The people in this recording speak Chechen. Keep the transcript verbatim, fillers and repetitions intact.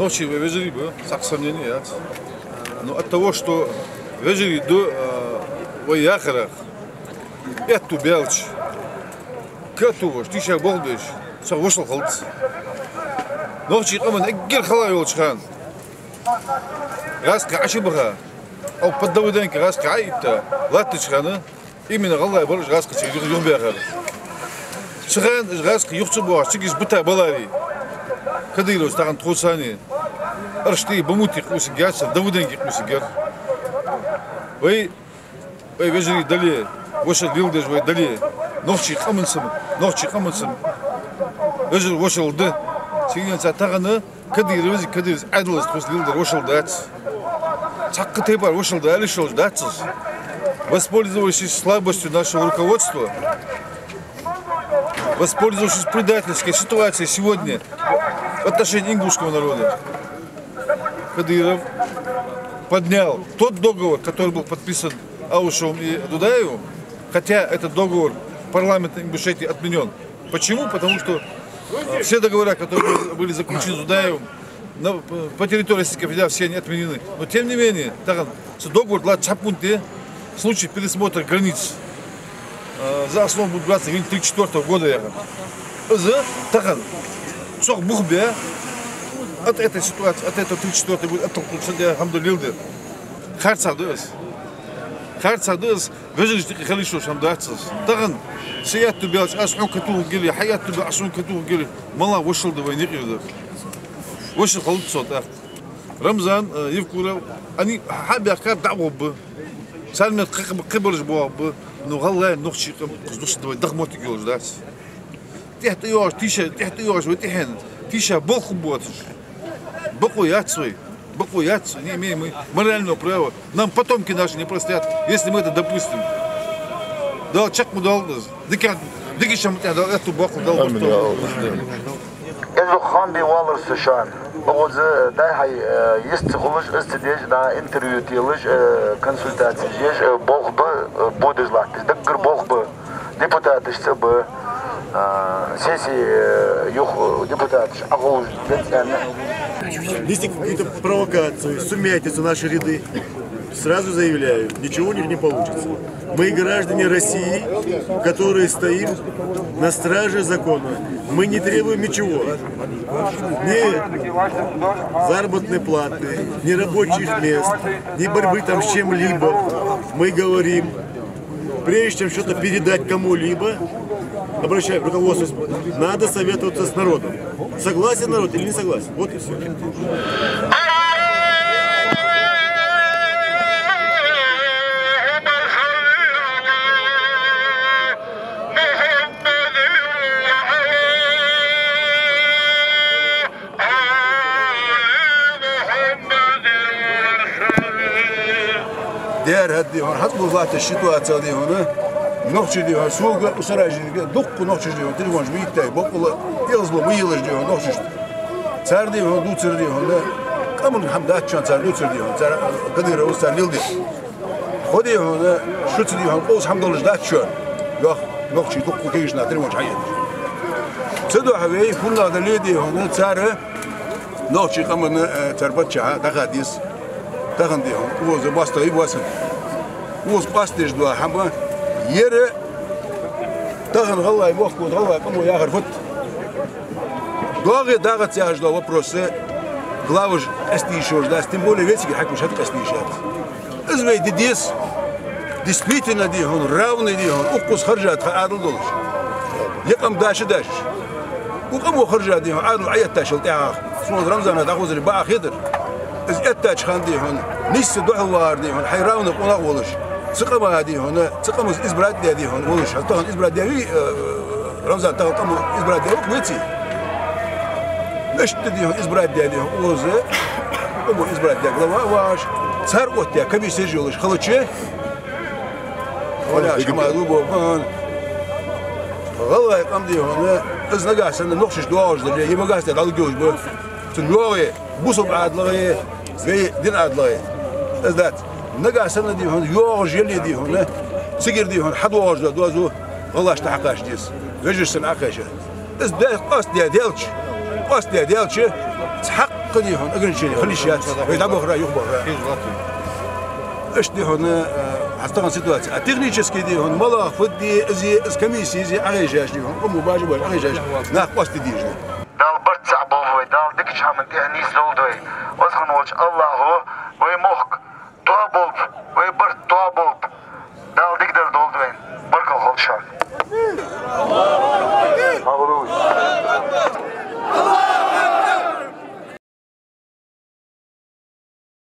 Нохчий вай вежарий ба, цхьаккха сомнени яц. Но от того, что вежарий да, а, вай яхарах, аьттув баьлча, катувш, тийшаболх беш, цох вошал хилац. Нохчий къаман эггара хала йолча хана гӀазкхий Ӏочубаха, а под Давыденко гӀазкхий Ӏоитта латтача хана, именно гӀалгӀай бар уж гӀазкхий цига юх-, юхабаьхар. Цу хана уж гӀазкхий юха ца боагӀаш, цига уж бита баларе, Кадыровс тахан тхоцани, Арштий Бамути къувсаргьяц, Давыденко къувсаргьяр. Вай, вай вежарий дале, вошал леладеш вай дале, нохчий къаманца, нохчий къаманца вежарий вошал да. Цига тахан Кадыровс, Кадыровс Ӏаьдалца тхоца леладер вошал дац. Цхьаккха тайпара вошал дале а йиш йолаш дац из. Воспользовавшись слабостью нашего руководства, воспользовавшись предательской ситуацией сегодня в отношении ингушского народа, Кадыров поднял тот договор, который был подписан Аушевым и Дудаевым, хотя этот договор парламентом Ингушетии отменен. Почему? Потому что, э, все договора, которые были, были заключены с Дудаевым на, по территории Российской Федерации, все они отменены. Но тем не менее, тахан цу договора тӀа латта цхьа пункт я, в случае пересмотра границ, э, за основу будут браться границы тридцать четвёртого года, яхаш. Из тахан цох бух бе, от этой ситуации, от этого тридцать четвёртого года оттолкнуться, я, хӀама да леладер. Харцахьа да из. Харцахьа да из. Вежарашта юкъе хила йиш йолаш хӀама дац из. Тахан са аьттув баьлча, аз хьона катухаргьяр, хьа аьттув баь, аз хьона катухаргьяр, мала вошал да вайна юкъера дар. Вошал хилац цох тӀаккха. Рамзан, э, Евкуров, они хьа а баьхкаб, дӀа а гӀоргба. Цар метта кхы-, кхыбараш боагӀаргба. Но гӀалгӀай, нохчий къам, укхаза дусаргда вай, даха моттиг йолаш дац. ТӀехьа тӀайоагӀаш тийша, тӀехьа тӀайоагӀаш вай тӀехьенна, тийшаболх боацаш, бокъо яц вай, бокъо яц, не имеем мы морального права. Нам потомки наши не простят, если мы это допустим. Дала чакх ма долда из. Дика, дикача хӀаман тӀа Дала аьттув боаккхалба, Дала барт тохалба. Из хам бе валар со шоана. Укхаза дай хьай, э, йист ца хулаш, из ца деш, да, интервью телаш, э, консультацеш еш, э, болх ба, э, бодаш латташ. Даггара болх ба. Депутаташ цӀа ба, а, сессия, э, юха депутаташ Ӏоховш да цӀена. Если какие-то провокации, сумятица в наши ряды, сразу заявляю, ничего у них не получится. Мы граждане России, которые стоим на страже закона. Мы не требуем ничего. Ни заработной платы, ни рабочих мест, ни борьбы там с чем-либо. Мы говорим, прежде чем что-то передать кому-либо, обращаю руководство, надо советоваться с народом. Согласен народ или не согласен? Вот и все. Дера хӀаьта, дий хьона, хьац бузлатта ситуация, дий хьона, нохчий, дий хьона, сога, у саражинга, дуккха нохчий, дий хьона, телефонаш биттай, боккъала, эгӀазло ма елаш, дий хьона, нохчашта. Цар, дий хьона, дувцар, дий хьона, къаман хӀама дац шоана цар дувцар, дий хьона, цар Кадыровс цар леладер. Хьо, дий хьона, шуца, дий хьона, къовса хӀама долаш дац шоана. Йоах, нохчий дуккха кегийча наха телефонаш хьаетташ. Цудухьа вай, фуннагӀа дале, дий хьона, цар нохчий къаманна, э, цар паччахьа дӀахаьда деза. Тахан, дий хьона, укхаза моастагӀий боацаш. Укхаза къоастадеш дола хӀама, ер тахан гӀалгӀай мохк, гӀалгӀай къамо яхар фуд? ДоагӀе-дагӀац яхаш дола вопрос главаш къаьста йиш йолаш дац, тем более вайцига хьакимаш хӀаьта къаьста йиш яц. Из вай де деза, действительно, дий хьона, равный, дий хьона, укхаза харжа тха Ӏаьдал долаш. Ер къам дашаш, дашаш. Укх къамо харжа, дий хьона, Ӏаьдал Ӏоэттачул тӀехьагӀа, сона Рамзана дӀахозар бакъахьа хетар. Из эттача хана, дий хьона, нийсса духьалвахар, дий хьона, хьай равный къонах волаш. Цу къама, дий хьона, цу къамаца избрать даь, дий хьона, волаш. Хьа тахан избрать даь вий, э, Рамзан тахан къамо избрать даь ва-кх вайцига. Иштта, дий хьона, избрать даь, дий хьона, укхаза, къамо избрать даь глава а вагӀаш, цар оттадаь комиссеш йолаш хилча, валяш хӀама да боху. ГӀалгӀай къам, дий хьона, из нагахьа санна нохчашта доагӀаш дале, е магахьа санна дӀалургйолаш ба. Цунна йоагӀе, бусалба Ӏаьдалгахьа, вай дина Ӏаьдалгахьа. Из дац. Нагахьа санна, дий хьона, йоагӀаш яле, дий хьона, цигара, дий хьона, хьадоагӀаш дола доазув гӀалгӀашта хьакхача деза. Вежарашта санна Ӏокхаьча. Из даь къоастадаь даьлча, къоастадаь даьлча, цхьаккха Кхы ди хьона ограничени хила йиш яц, вай дӀабахара, юхабахара. Иштта ди хьона, э, хьастагӀан ситуаци. А технически ди хьона, малагӀа фуд ди, из, из комиссия, из Ӏохайшаш ди хьона, къамо бажа бажа Ӏохайшаш, нах къоастаде дезаш да. Дала барт цхьа болба вай, Дала дикача хӀаман тӀехьа нийсдолда вай. Веза хинна волча АллахӀо вай мохк тоаболба, вай барт